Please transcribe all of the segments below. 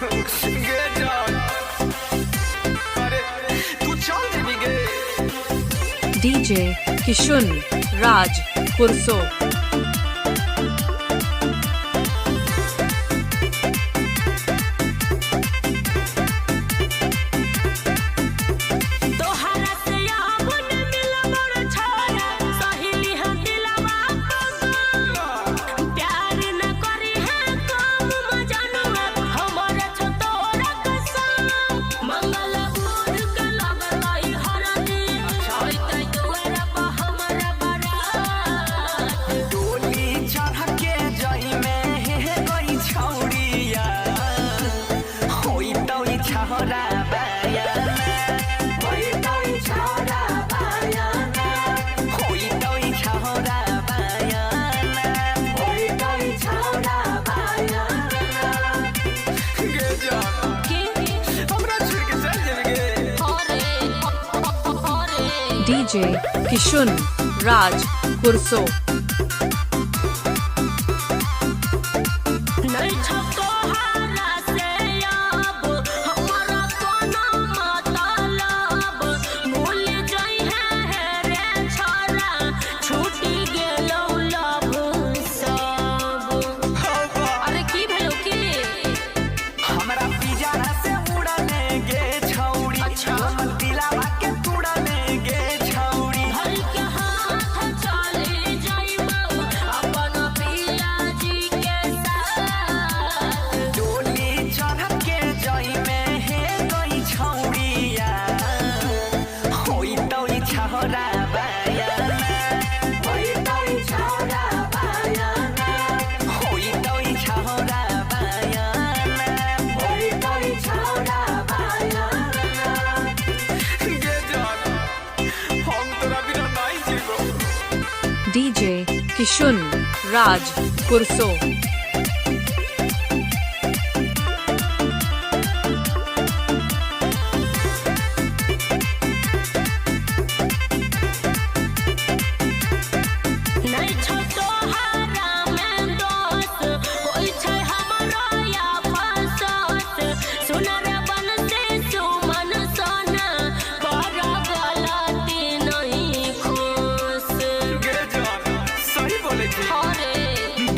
गे जान, अरे तू चल जेबी गे। DJ Kishun Raj Kurso. तोहरा से आवन मिलबर छोरा सहेली हम दिलवा को प्यार न करी है कम मजनुआ हमर छ तोरा कसम मंगल बुध के लगतई हरदी होइतई दुआरा पर हमरा बारात। डोली चढ़ के जई में हे गई छौड़िया, होई तो ई छौरा बाया, होई तो ई छौरा बाया, होई तो ई छौरा बाया, होई तो ई छौरा बाया। गे जान, के हमरा छोड़ के चल जेबी गे। अरे अरे। DJ Kishun Raj Kurso. नहीं छ तोहरा से अब हमरा कोनो मतलब, भूल जाई है रे छोरा छूटी गेलौ लव सब। अरे की भेलौ की? हमरा पिजरा से उड़ने गे छौड़ी। अच्छा। हमर दिलावा के तुड़ने गे छौड़ी। धर के हाथ चले जाइबौ अपन पिया जी के साथ। डोली चढ़ के जई में हे गई छौड़िया, होई तो ई छौरा बाया, होई तो ई छौरा बाया, होई तो ई छौरा बाया, होई तो ई छौरा बाया। गे जान, हम तोरा बिना नहीं जीबो। DJ Kishun Raj Kurso. नहीं छ तोहरा में दोष, होई छै हमरा या फसोस। सुन रे बन से सुमन सोना, कर गलती नहीं खुश। गे जान, सही बोले छी। अरे।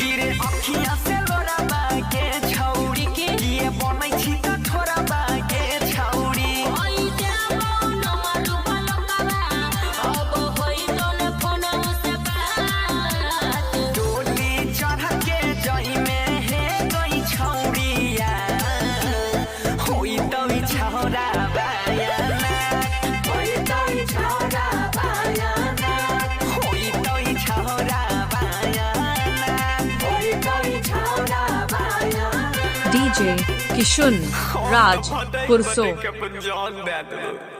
गिरे अखिया से लोराबा के छौड़ी, के? किए बनै छी त ठोराबा के छौड़ी। होई देबौ नमर बलकवा, अब होई तोन फोनौ से बात। डोली चढ़ के जई में हे गई छौड़िया, होई त ई छौरा बाया, होई त ई छौरा बाया, होई त ई छौरा बाया, होई त ई छौरा बाया। DJ Kishun Raj Kurso. अपन जान दे देबो।